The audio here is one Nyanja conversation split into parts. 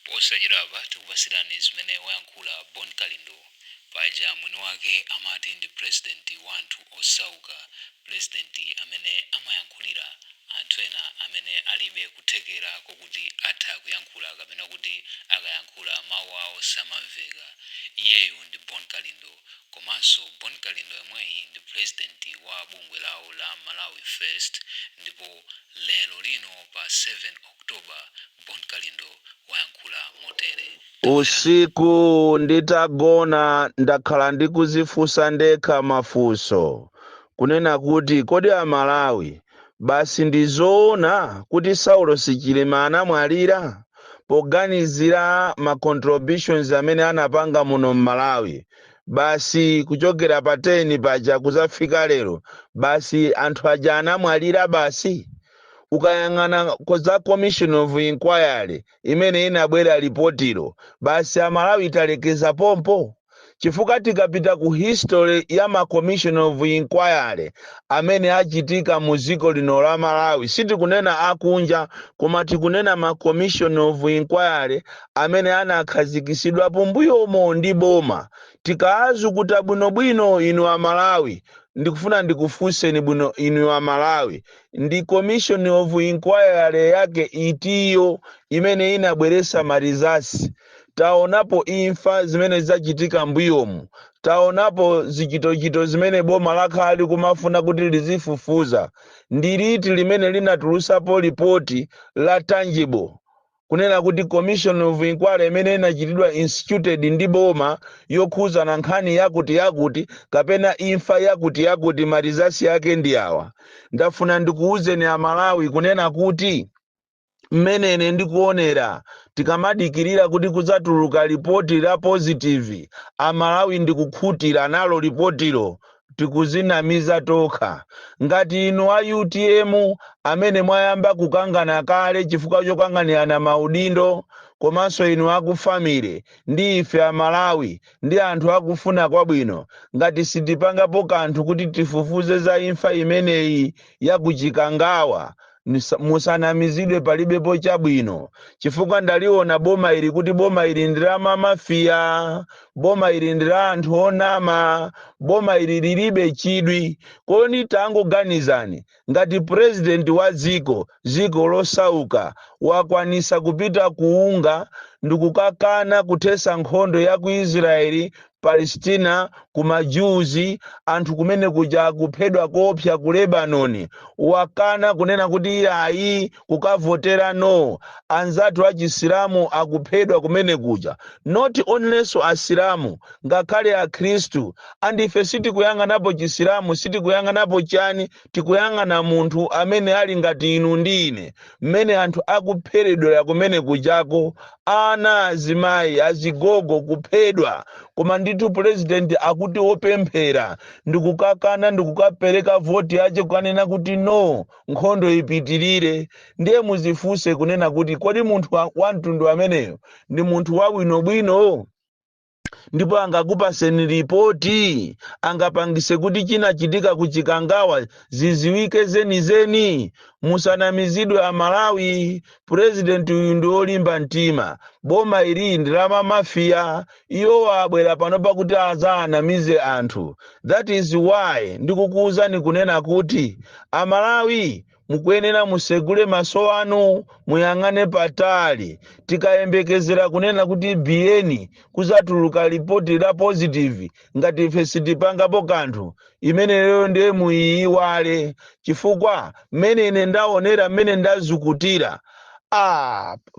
Posachedwapa tikupasirani zimene wayankhula Bon Kalindo. Paja mwini wake amati ndi president wa anthu osauka, president amene amayankhulira anthu ena amene alibe kuthekera kokuti atha kuyankhula kapena kuti akayankhula mawu awo samamveka. Iyeyu ndi Bon Kalindo. Komanso Bon Kalindo yemweyi ndi president wa bungwe lawo la Malawi First, ndipo lero lino pa 7 October Bon Kalindo wayankhula motere. Tamverani. Usiku nditagona ndakhala ndikuzifunsa ndekha mafunso kunena kuti, kodi Amalawi, basi ndizoona kuti Saulos Chilima anamwalira? Poganizira ma contributions amene anapanga muno m'Malawi, basi kuchokera pa 10 paja kuzafika lero, basi anthu aja anamwalira basi? Ukayang'ana za commission of inquiry imene inabwera, lipotilo, basi Amalawi talekeza pompo? Chifukwa tikapita ku history ya ma commission of inquiry amene achitika mu dziko lino la Malawi, sitikunena akunja, koma tikunena ma commission of inquiry amene anakhazikitsidwapo mbuyomo ndi boma, tikaazukuta bwinobwino, inu Amalawi, ndikufuna ndikufunseni bwino inu Amalawi, ndi commission of inquiry yake itiyo imene inabweresa ma results? Taonapo imfa zimene zachitika mbuyomu, taonapo zichitochito zimene boma lakhala likumafuna kuti lizifufuza. Ndi liti limene linatulusapo lipoti la tangible kunena kuti commission of inquiry imene inachitidwa instituted ndi boma yokhuzana nkhani yakuti yakuti kapena imfa yakuti yakuti, ma results yake ndi awa? Ndafuna ndikuwuzeni Amalawi kunena kuti mmene ine ndikuonera, tikamadikirira kuti kudzatuluka lipoti la positive, Amalawi ndikukhutira nalo lipotilo, tikuzinamiza tokha. Ngati inu a UTM amene mwayamba kukangana kale chifukwa chokanganirana maudindo, komanso inu aku family ndi ife Amalawi ndi anthu akufuna kwabwino, ngati sitipangapo kanthu kuti tifufuze za imfa imeneyi yakuchikangawa, musanamizidwe, palibepo chabwino, chifukwa ndaliona boma ili kuti boma ili ndi la ma mafia, boma ili ndi la anthu onama, boma ili lilibe chidwi. Kodi tangoganizani, ngati president wa dziko, dziko losauka, wakwanisa kupita kuunga ndikukakana kuthesa nkhondo ya ku Israeli Palestina, kumajuzi anthu kumene kuja kuphedwa kopsa ku Lebanon, wakana kunena kuti iyayi, kukavotera no. Anzathu achisilamu akuphedwa kumene kuja, not onlynso Asilamu, ngakhale Akhristu. Andife sitikuyang'anapo Chisilamu, sitikuyang'anapo chani, tikuyang'ana munthu amene ali ngati inu ndi ine. Mmene anthu akupheredwera kumene kujako, ana, azimayi, azigogo kuphedwa, koma ndithu president akuti wopemphera ndikukakana ndikukapereka voti yache kukanena kuti no, nkhondo ipitirire. Ndiye muzifunse kunena kuti kodi munthu wa mtundu ameneyo ndi munthu wabwinobwino? Ndipo angakupaseni ripoti angapangise kuti chinachitika kuchikangawa ziziwike zenizeni? Musanamizidwe Amalawi, president uyu ndi olimba mtima. Boma ili ndi la ma mafia. Iwo abwera pano pakuti azaanamize anthu. That is why ndikukuwuzani kunena kuti Amalawi mukuyenera musegule maso anu, muyang'ane patali. Tikayembekezera kunena kuti biyeni kuzatuluka lipoti la positive, ngati ife sitipangapo kanthu, imeneyo ndiye muyiyiwale, chifukwa mmene ine ndaonera, mmene ndazukutira,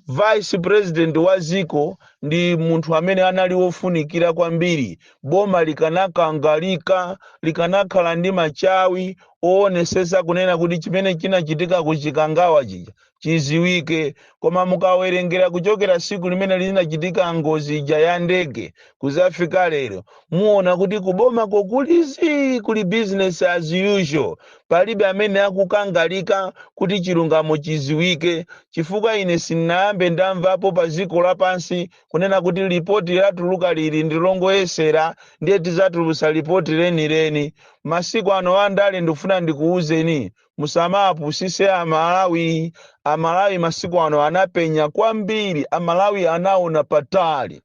vice president wa ziko ndi munthu amene anali wofunikira kwambiri. Boma likanakangalika, likanakhala ndi machawi oonesesa kunena kuti chimene chinachitika kuchikangawa chija chiziwike. Koma mukawerengera kuchokera siku limene linachitika ngozi ija ya ndege kuzafika lero, muona kuti kubomako kulizi kuli business as usual. Palibe amene akukangalika kuti chilungamo chiziwike, chifukwa ine sindinayambe ndamvapo pa dziko lapansi kunena kuti lipoti latuluka lili ndi longoyesera, ndiye tizatulusa lipoti lenileni. Masiku ano andale, ndikufuna ndikuwuzeni, Musamapusise Amalawi. Amalawi masiku ano anapenya kwambiri, Amalawi anaona patali.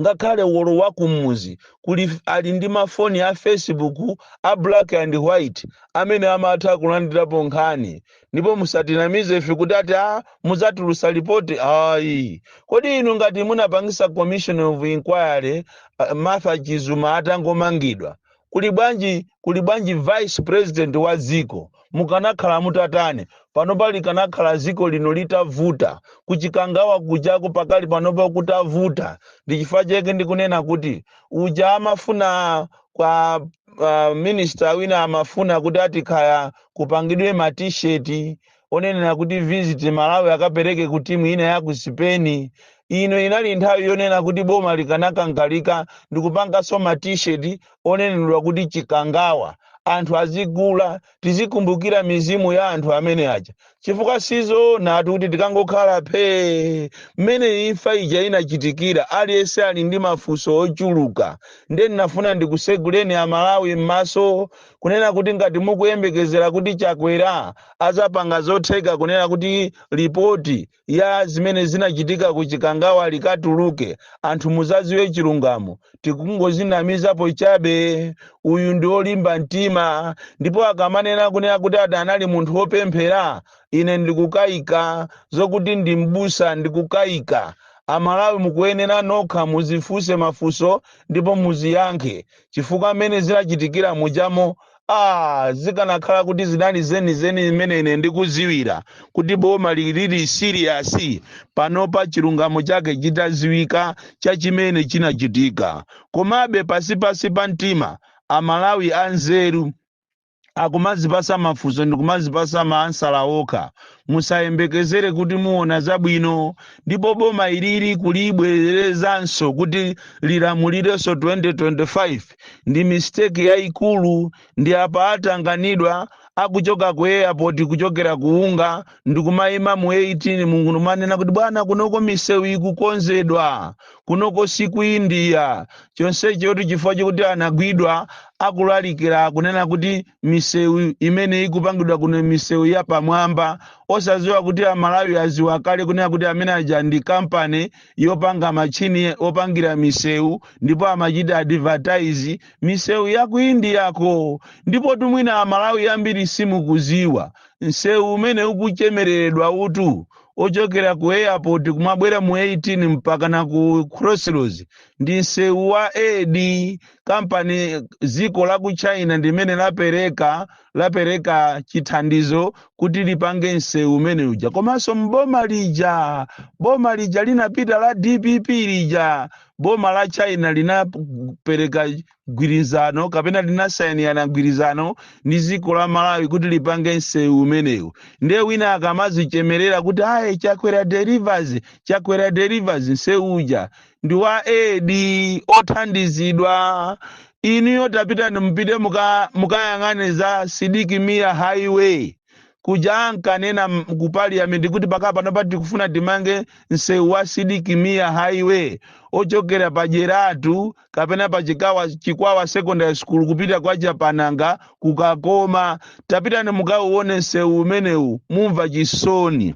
Ngakhale wolo wa kumuzi kuli ali ndi mafoni a Facebook a black and white amene amatha kulandirapo nkhani. Ndipo musatinamize ife kuti ati a mudzatulusa ripoti, ayi. Kodi inu ngati munapangisa commission of inquiry, Martha Chizuma atangomangidwa, kuli bwanji vice president wa dziko? Mukanakhala mutatani? Panopa likanakhala dziko lino litavuta, kuchikangawa kujako pakali panopa kutavuta. Ndi chifukwa chake ndikunena kuti uja amafuna kwa minister wina amafuna kuti ati khaya kupangidwe ma T-shirt onenera kuti "Visit Malawi", akapereke ku timu ina ya ku Spain. Ino inali nthawi yonena kuti boma likanakangalika ndikupanganso ma T-shirt oneneredwa kuti "Chikangawa", anthu azigula, tizikumbukira mizimu ya anthu amene aja, chifukwa sizoona kuti tikangokhala phee. Mmene imfa ija inachitikira, aliyense ali ndi mafunso ochuluka. Ndiye ndinafuna ndikuseguleni Amalawi m'maso kunena kuti ngati mukuyembekezera kuti Chakwera azapanga zotheka kunena kuti ripoti ya zimene zinachitika ku Chikangawa likatuluke, anthu muzaziwe chilungamo, tikungozinamizapo chabe. Uyu ndi olimba mtima, ndipo akamanena kunena kuti ati anali munthu wopemphera, ine ndikukayika. Zokuti ndi mbusa, ndikukayika. Amalawi mukuyenera nokha muzifunse mafunso ndipo muziyankhe, chifukwa mmene zinachitikira mujamo, zikanakhala kuti zinali zenizeni zimene ine ndikuziwira kuti boma lili serious, panopa chilungamo chake chitaziwika cha chimene chinachitika. Komabe pasipasi pa mtima, Amalawi anzeru akumazipasa mafunso ndikumazipasa ma answer okha. Musayembekezere kuti muona zabwino. Ndipo boma ilili kulibwerezanso kuti lilamulirenso 2025 ndi mistake yayikulu. Ndi apa atanganidwa akuchoka ku airport, kuchokera kuunga, ndikumayima mu 18 mungumanena kuti, "Bwana, kunoko misewu ikukonzedwa, kunoko siku India." Chonsecho kuti chifukwa chokuti anagwidwa akulalikira kunena kuti misewu imene ikupangidwa kuno misewu ya pamwamba, osaziwa kuti Amalawi aziwa kale kunena kuti amene aja ndi kampani yopanga machini opangira misewu, ndipo amachita advertise misewu ya ku Indiyako. Ndipo tumwina Amalawi ambiri simukuziwa, msewu umene ukuchemereredwa utu ochokera ku airport kumabwera mu 18 mpaka na ku Crossroads ndi msewu wa aid company. Dziko la ku China ndimene lapereka chithandizo kuti lipange msewu umene uja. Komanso mboma lija, boma lija linapita la DPP lija, boma la China linapereka gwirizano kapena linasayinirana gwirizano ndi dziko la Malawi kuti lipange msewu umenewu. Ndiye wina akamazichemerera kuti, "Ayi, Chakwera delivers, Chakwera delivers," msewu uja ndi wa aid othandizidwa. Inuyo tapitani, mupite mukayang'ane za Sidik Mia Highway kuja. Ankanena ku parliament kuti pakapa panopa tikufuna timange msewu wa Sidik Mia Highway ochokera pa Jeratu kapena pa Chikwawa Secondary School kupita kwa Chapananga kukakoma. Tapitani mukauone msewu umenewu, mumva chisoni.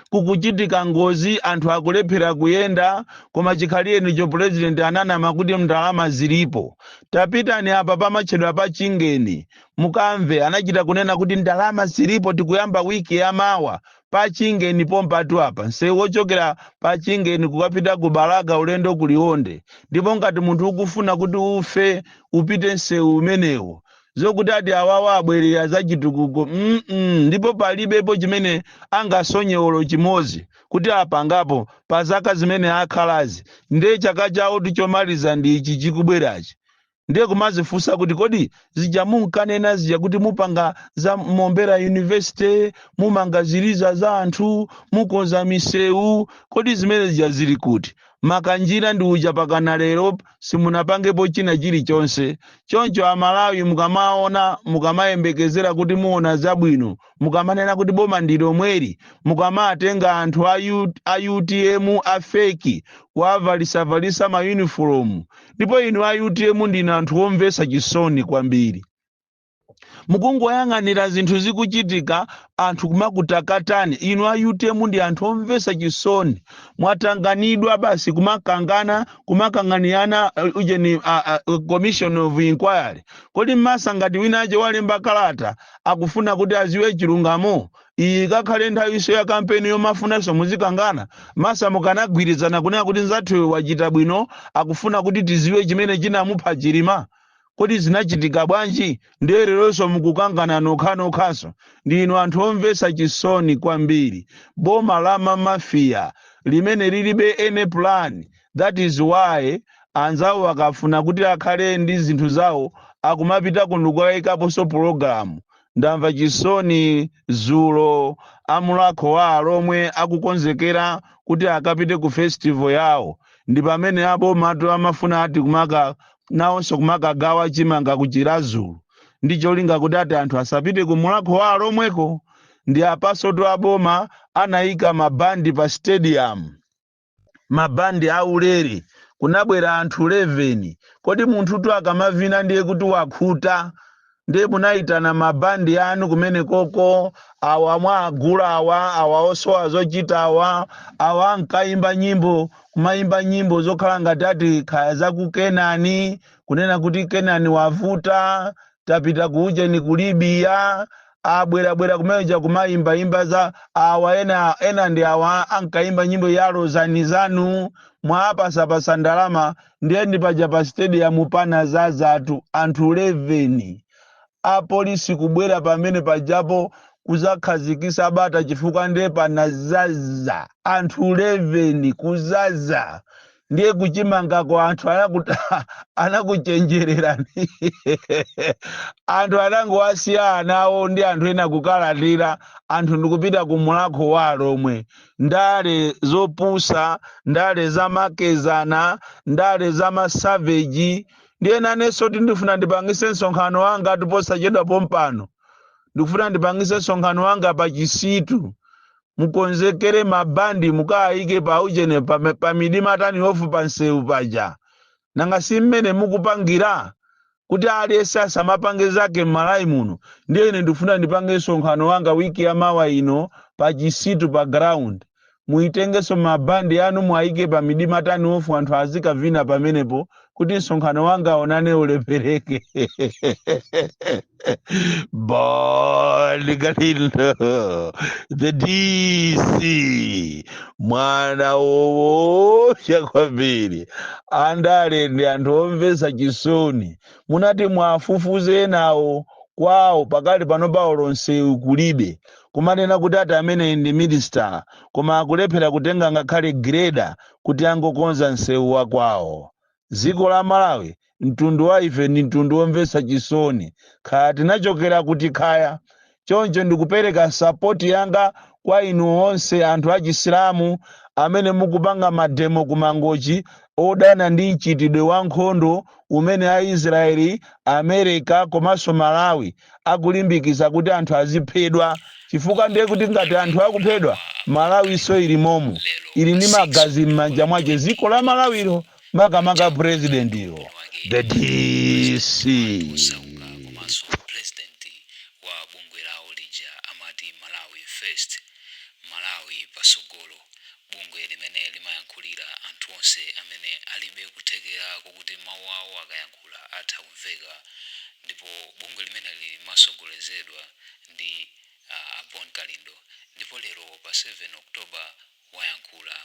Kukuchitika ngozi, anthu akulephera kuyenda, koma chikhaliyenicho president ananama kuti ndalama zilipo. Tapitani apa pamatchedwa pa Chingeni, mukamve anachita kunena kuti ndalama zilipo, tikuyamba wiki yamawa. Pa Chingeni pompatu apa, msewu wochokera pa Chingeni kukapita ku Balaka ulendo kuliwonde. Ndipo ngati munthu ukufuna kuti ufe, upite msewu umenewo. Zokuti ati awawa abwerera za chitukuko, Ndipo palibepo chimene angasonyewolo chimodzi kuti apangapo pa zaka zimene akhalazi. Ndiye chaka chawo tichomaliza ndi ichi chikubwerachi. Ndiye kumazifunsa kuti, kodi zija munkanena zija kuti mupanga za Mombera University, mumanga ziliza za anthu, mukonza misewu, kodi zimene zija zili kuti? Makanjira ndi uja pakana lero simunapangepo china chilichonse. Choncho Amalawi, mukamaona, mukamayembekezera kuti muona zabwino, mukamanena kuti boma ndi lomweri, mukamatenga anthu a UTM a fake kuavalisavalisa ma uniform. Ndipo inu a UTM ndinu anthu omvetsa chisoni kwambiri. Mukungoyang'anira zinthu zikuchitika, anthu kumakutakatani. Inu a UTM ndi anthu omvetsa chisoni. Mwatanganidwa basi kumakangana, kumakanganirana ujeni, commission of inquiry. Kodi mmasa ngati wina ache walemba kalata akufuna kuti aziwe chilungamo, iyi kakhale nthawiso ya kampeni yomafunanso muzikangana? Masa mukanagwirizana kunena kuti nzathu wachita bwino, akufuna kuti tiziwe chimene chinamupha Chilima, kodi zinachitika bwanji? Ndiye leronso mukukangana nokhanokhanso. Ndinu anthu omvetsa chisoni kwambiri. Boma la mamafiya limene lilibe any plan. That is why anzawo akafuna kuti akhale ndi zinthu zawo akumapita kundikukayikaponso pologalamu. Ndamva chisoni zulo amulakho wa Alomwe akukonzekera kuti akapite ku festival yawo, ndi pamene abomatu amafuna ati kumaka nawonso kumakagawa chimanga ku Chiradzulu ndi cholinga kuti ati anthu asapite ku Mulakho wa Alomweko. Ndi apasoto aboma anayika mabandi pa stadium, mabandi aulere. Kunabwera anthu 11. Kodi munthutu akamavina ndiye kuti wakhuta? Ndiye munayitana mabandi anu kumene koko, awa mwagula, awa, awa osowa zochita, awa, awa ankayimba nyimbo, kumayimba nyimbo zokhala ngati ati khaya za ku Kenani, kunena kuti Kenani wavuta, tapita ku ujeni ku Libya, abwerabwera kumeneja kumayimbayimba za awa. Ena ena ndi awa ankayimba nyimbo ya lozani zanu. Mwapasapasa ndalama, ndiye ndi paja pa stadium pana zazatu anthu 11. Apolisi kubwera pamene pajapo kuzakhazikisa bata, chifukwa ndiye panazaza anthu 11, kuzaza. Ndiye kuchimangako anthu anakuchenjererani. Anthu anangowasiya anawo ndi anthu ena kukalatira, anthu ndikupita ku Mulakho wa Alomwe. Ndale zopusa, ndale zamakezana, ndale zama savage. Ndiye nanenso ndifuna ndipangise msonkhano wanga tiposachedwa pompano. Ndikufuna ndipangise msonkhano wanga pa Chisitu. Mukonzekere mabandi, mukayike pa ujene, pa midima turn off, pa nsewu paja. Nanga si mmene mukupangira kuti aliyense asamapange zake m'Malawi muno? Ndiye ine ndikufuna ndipange msonkhano wanga wiki ya mawa ino pa Chisitu pa ground. Muitengenso mabandi anu, mwayike pa midima turn off, anthu azikavina pamenepo kuti msonkhano wanga onane ulepereke. Bon Kalindo, the DC, mwana wowocha kwambiri. Andale ndi anthu omvetsa chisoni. Munati mwafufuze nawo kwawo, pakali pano pawo nsewu kulibe, kumanena kuti ati amene ndi minister, koma akulephera kutenga ngakhale grader kuti angokonza nsewu wa kwawo. Dziko la Malawi, mtundu wa ife ndi mtundu womvetsa chisoni, khaya tinachokera kuti khaya. Choncho ndikupereka support yanga kwa inu onse anthu achisilamu amene mukupanga mademo ku Mangochi odana ndi mchitidwe wa nkhondo umene Aisraeli, America komanso Malawi akulimbikitsa kuti anthu aziphedwa, chifukwa ndiye kuti ngati anthu akuphedwa, Malawiso ili momo, ili ndi magazi m'manja mwache dziko la Malawilo, makamaka president-yo, the DC. Osauka komanso president wa bungwe lawo lija amati Malawi First, Malawi Pasogolo, bungwe limene limayankhulira anthu onse amene alibe kuthekera kokuti mawu awo akayankhula atha kumveka. Ndipo bungwe limeneli limasogolezedwa ndi Bon Kalindo. Ndipo lero pa 7 October wayankhula.